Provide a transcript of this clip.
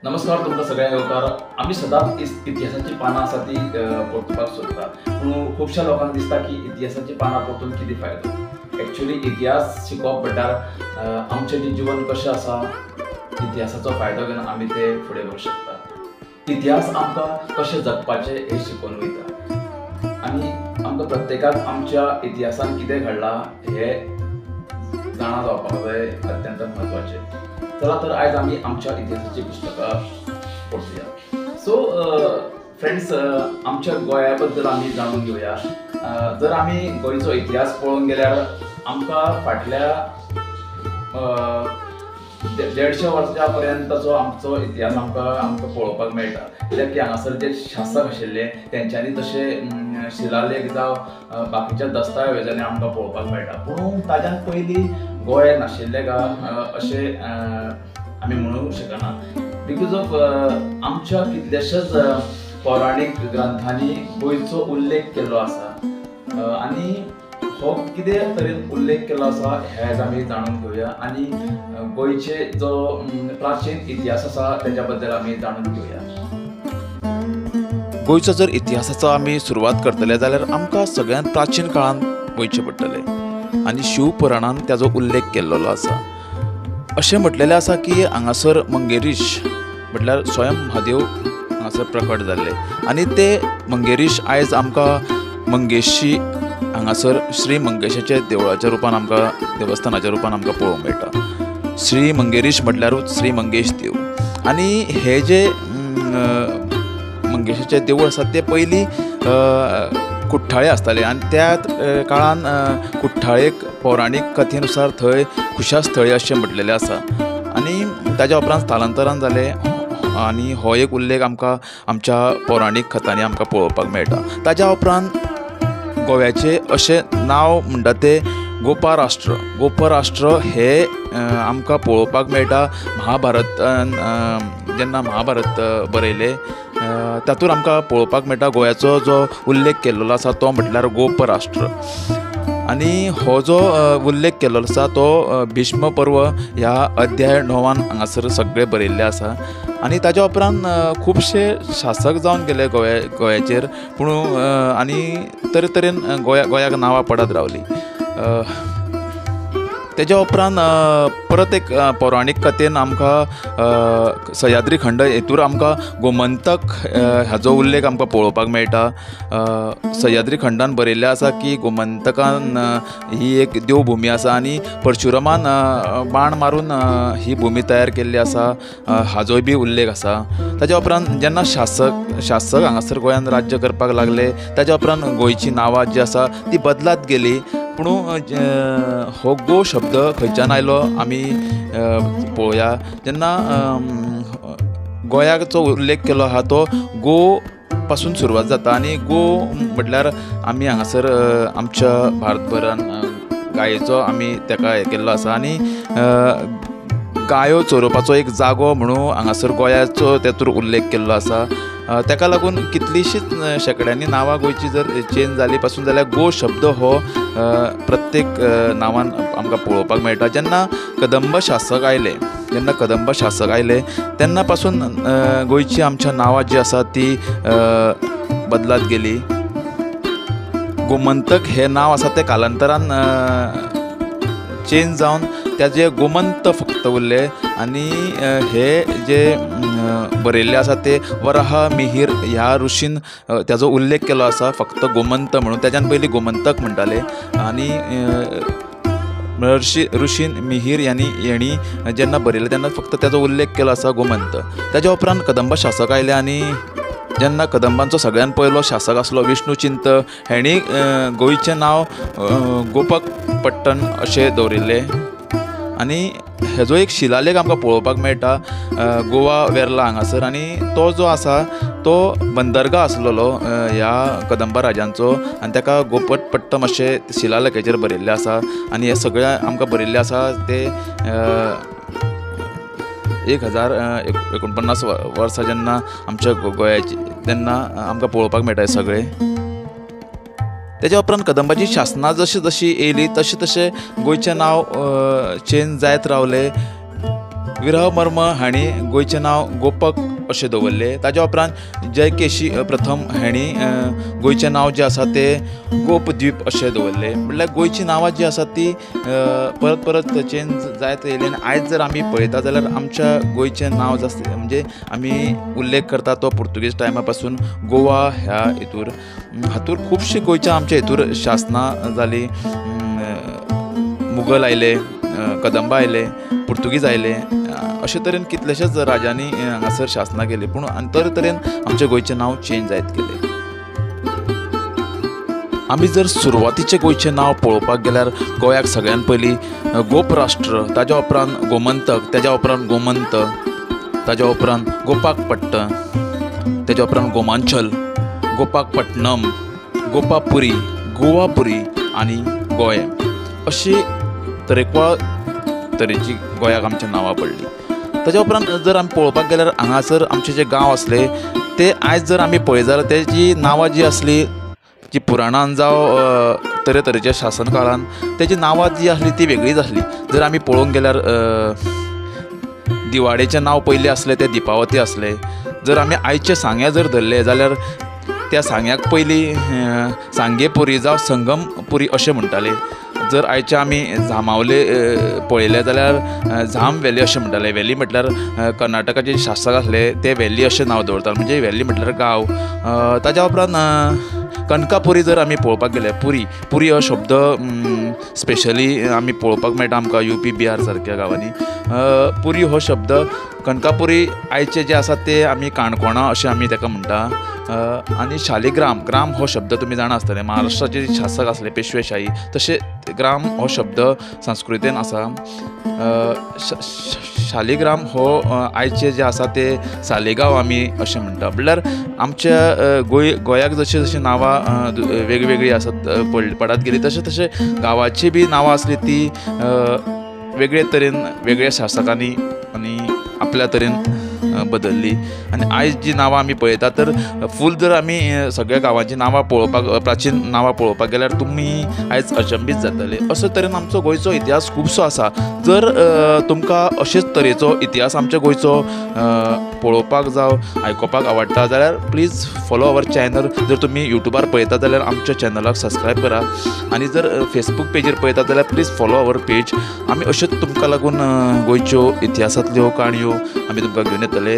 नमस्कार तुमकां सगळ्यांक येवकार. आमी सदांच इतिहासाची पानां आसा ती परतुपाक सोदता, पूण खुबश्या लोकांक दिसता की इतिहासाची पानां परतून कितें फायदो. एक्चुअली इतिहास शिकोवप म्हणल्यार आमचें जें जिवन कशें आसा इतिहासाचो फायदो घेवन आमी ते फुडें व्हरूंक शकता. इतिहास आमकां कशें जगपाचें हें शिकोवन वयता आनी आमकां प्रत्येकाक आमच्या इतिहासान कितें घडलां हें जाणा जावपाक जाय, अत्यंत म्हत्वाचें. चला तर आयज आमी आमच्या इतिहासाची पुस्तकां पळोवया. सो फ्रेंड्स, आमच्या गोंया बद्दल आमी जाणून घेवया. जर आमी गोंयचो इतिहास पळोवंक गेल्यार आमकां फाटल्या 150 वर्सां पर्यंतचो आमचो इतिहास आमकां पळोवपाक मेळटा. कित्याक की हांगासर जे शासक आशिल्ले तेंच्यांनी तशे शिलालेख जावं बाकीच्या दस्तावेजांनी आमकां पळोवपाक मेळटा. पूण ताज्यान पयलीं गोंय नाशिल्लें का अशें आमी म्हणूंक शकना, because of आमच्या कितल्याशाच पौराणीक ग्रंथांनी गोंयचो उल्लेख केल्लो आसा आनी हो कितें तरेन उल्लेख केल्लो आसा हें आयज आमी जाणून घेवया आनी गोंयचे जो प्राचीन इतिहास आसा तेच्या बद्दल आमी जाणून घेवया. गोंयचो जर इतिहासाचो आमी सुरवात करतले जाल्यार आमकां सगळ्यांत प्राचीन काळांत वयचें पडटलें आनी शिवपुराणान ताजो उल्लेख केल्लो आसा. अशें म्हटलेलें आसा की हांगासर मंगेरीश म्हटल्यार स्वयं महादेव हांगासर प्रकट जाल्ले आनी ते मंगेरीश आयज आमकां मंगेशी हांगासर श्री मंगेशाच्या देवळाच्या रुपान आमकां देवस्थानाच्या रुपान आमकां पळोवंक मेळटा. श्री मंगेरीश म्हटल्यारूच श्री मंगेश देव आनी हे जे मंगेशाचें देवूळ आसा तें पयलीं कुठ्ठाळे आसतालें आनी त्या काळान कुठ्ठाळेक पौराणीक कथेनुसार थंय खुशास्थळी अशें म्हटलेलें आसा आनी ताज्या उपरांत स्थलांतरान जालें आनी हो एक उल्लेख आमकां आमच्या पौराणीक कथांनी आमकां पळोवपाक मेळटा. ताज्या उपरांत गोव्याचें अशें नांव म्हणटा तें गोपाराष्ट्र. गोपराष्ट्र हें आमकां पळोवपाक मेळटा महाभारतान जेन्ना महाभारत बरयलें तातूंत आमकां पळोवपाक मेळटा गोव्याचो जो उल्लेख केल्लो आसा तो म्हटल्यार गोपराष्ट्र. आनी हो जो उल्लेख केल्लो आसा तो भीष्म पर्व ह्या अध्याय 9 हांगासर सगळें बरयल्लें आसा आनी ताज्या उपरांत खुबशे शासक जावन गेले गोंयाचेर, पूण आनी तरेतरेन गोंयाक नांवां पडत रावलीं. तेज्या उपरांत परत एक पौराणीक कथेन आमकां सह्याद्री खंड हेतूर आमकां गोमंतक हाजो उल्लेख आमकां पळोवपाक मेळटा. सह्याद्री खंडान बरयल्लें आसा की गोमंतकान ही एक देवभुमी आसा आनी परशुरामान बाण मारून ही भुमी तयार केल्ली आसा हाजोय बी उल्लेख आसा. ताज्या उपरांत जेन्ना शासक हांगासर गोंयांत राज्य करपाक लागले ताज्या उपरांत गोंयची नांवां जी आसा ती बदलात गेली. पूण हो गो शब्द खंयच्यान आयलो आमी पळोवया. जेन्ना गोंयाचो उल्लेख केलो आहा तो गो पासून सुरवात जाता आनी गो म्हटल्यार आमी हांगासर आमच्या भारतभरान गायेचो आमी ताका हें केल्लो आसा आनी गायो चरोवपाचो एक जागो म्हणून हांगासर गोंयाचो तेतूर उल्लेख केल्लो आसा. ताका लागून कितलींशींच शेंकड्यांनी नांवां गोंयची जर चेंज जाली पासून जाल्यार गो शब्द हो प्रत्येक नांवान आमकां पळोवपाक मेळटा. जेन्ना कदंब शासक आयले तेन्ना पासून गोंयची आमच्या नांवां जी आसा ती बदलात गेली. गोमंतक हें नांव आसा तें कालांतरान चेंज जावन ताजे गोमंत फक्त उरलें आनी हे जे बरयल्लें आसा ते वराह मिहीर ह्या ऋषीन ताजो उल्लेख केलो आसा फक्त गोमंत म्हणून. ताज्यान पयलीं गोमंतक म्हणटाले आनी ऋषीन मिहीर हेणी जेन्ना बरयलें तेन्ना फक्त ताजो उल्लेख केलो आसा गोमंत. ताज्या उपरांत कदंब शासक आयले आनी जेन्ना कदंबांचो सगळ्यान पयलो शासक आसलो विष्णुचिंत हेणी गोंयचें नांव गोपक पट्टण अशें दवरिल्लें आनी हेजो एक शिलालेख आमकां पळोवपाक मेळटा गोवा वेर्ला हांगासर आनी तो जो आसा तो बंदरगाह आसलेलो ह्या कदंबा राजांचो आनी ताका गोपटपट्टम अशें शिलालेखाचेर बरयल्लें आसा आनी हें सगळें आमकां बरयल्लें आसा तें 1049 वर्सां जेन्ना आमच्या गोंयाची तेन्ना आमकां पळोवपाक मेळटा हें सगळें. तेज्या उपरांत कदंबाची शासनां जशी जशी येयली तशें तशें गोंयचें नांव चेंज जायत रावलें. विरहमर्म हांणी गोंयचें नांव गोपक अशें दवरलें. ताज्या उपरांत जयकेशी प्रथम हांणी गोंयचें नांव जें आसा तें गोपद्वीप अशें दवरलें. म्हणल्यार गोंयचीं नांवां जीं आसात तीं परत परत चेंज जायत येयली आनी आयज जर आमी पळयता जाल्यार आमच्या गोंयचें नांव जास्त म्हणजे आमी उल्लेख करता तो पुर्तुगीज टायमा पासून गोवा ह्या हितूर. हातूर खुबशीं गोंयच्या आमच्या हितूर शासनां जालीं. मुगल आयले, कदंबा आयले, पुर्तुगीज आयले, अशे तरेन कितलेशेच राजांनी हांगासर शासनां केली. पूण तरे तरेन आमच्या गोंयचें नांव चेंज जायत गेलें. आमी जर सुरवातीचें गोंयचें नांव पळोवपाक गेल्यार गोंयाक सगळ्यान पयलीं गोपराष्ट्र, ताज्या उपरांत गोमंतक, ताज्या उपरांत गोमंत, ताज्या उपरांत गोपाकपट्ट, ताज्या उपरांत गोमांचल, गोपाकपट्टनम, गोपापुरी, गोवापुरी आनी गोंय अशी तरेकवार तरेची गोंयाक आमच्या नांवां पडलीं. ताज्या उपरांत जर आमी पळोवपाक गेल्यार हांगासर आमचे जे गांव आसले ते आयज जर आमी पळयत जाल्यार तेजी नांवां जी आसली जी पुराणान जावं तरेतरेच्या शासन काळान तेजी नांवां जी आसली ती वेगळीच आसली. जर आमी पळोवंक गेल्यार दिवाडेचें नांव पयलीं आसलें तें दिपावती आसलें. जर आमी आयचे सांग्या जर धरलें जाल्यार त्या सांग्याक पयलीं सांगेपुरी जावं संगमपुरी अशें म्हणटाले. जर आयचे आमी जांबावले पळयलें जाल्यार झाम व्हॅली अशें म्हणटाले. व्हॅली म्हटल्यार कर्नाटकाचे शासक आसले ते व्हॅली अशें नांव दवरताले, म्हणजे व्हॅली म्हटल्यार गांव. ताज्या उपरांत कनकापुरी जर आमी पळोवपाक गेले, पुरी पुरी हो शब्द स्पेशली आमी पळोवपाक मेळटा आमकां यूपी बिहार सारक्या गांवांनी. पुरी हो शब्द कनकापुरी आयचे जे आसा ते आमी काणकोणा अशें आमी ताका म्हणटा. आनी शालिग्राम, ग्राम हो शब्द तुमी जाणा आसतले, महाराष्ट्राचे शासक आसले पेशवेशाही, तशें ग्राम हो शब्द संस्कृतेन आसा. शालिग्राम हो आयचे जे आसा ते सालेगांव आमी अशें म्हणटा. म्हणल्यार आमच्या गोंयाक जशें जशें नांवां वेगवेगळीं आसात पडत गेली तशें तशें गांवाची बी नांवां आसली ती वेगळे तरेन वेगळ्या शासकांनी आनी आपल्या तरेन बदल्ली. आनी आयज जी नांवां आमी पळयता तर फूल जर आमी सगळ्या गांवांची नांवां पळोवपाक, प्राचीन नांवां पळोवपाक गेल्यार तुमी आयज अचंबीत जातले. असो तरेन आमचो गोंयचो इतिहास खुबसो आसा. जर तुमकां अशेच तरेचो इतिहास आमच्या गोंयचो पळोवपाक जावं आयकुपाक आवडटा जाल्यार प्लीज फॉलो our channel. जर तुमी युट्यूबार पळयता जाल्यार आमच्या चॅनलाक सबस्क्रायब करा आनी जर फेसबूक पेजीर पळयता जाल्यार प्लीज फॉलो our page. आमी अश्योच तुमकां लागून गोंयच्यो इतिहासांतल्यो काणयो आमी तुमकां घेवन येतले.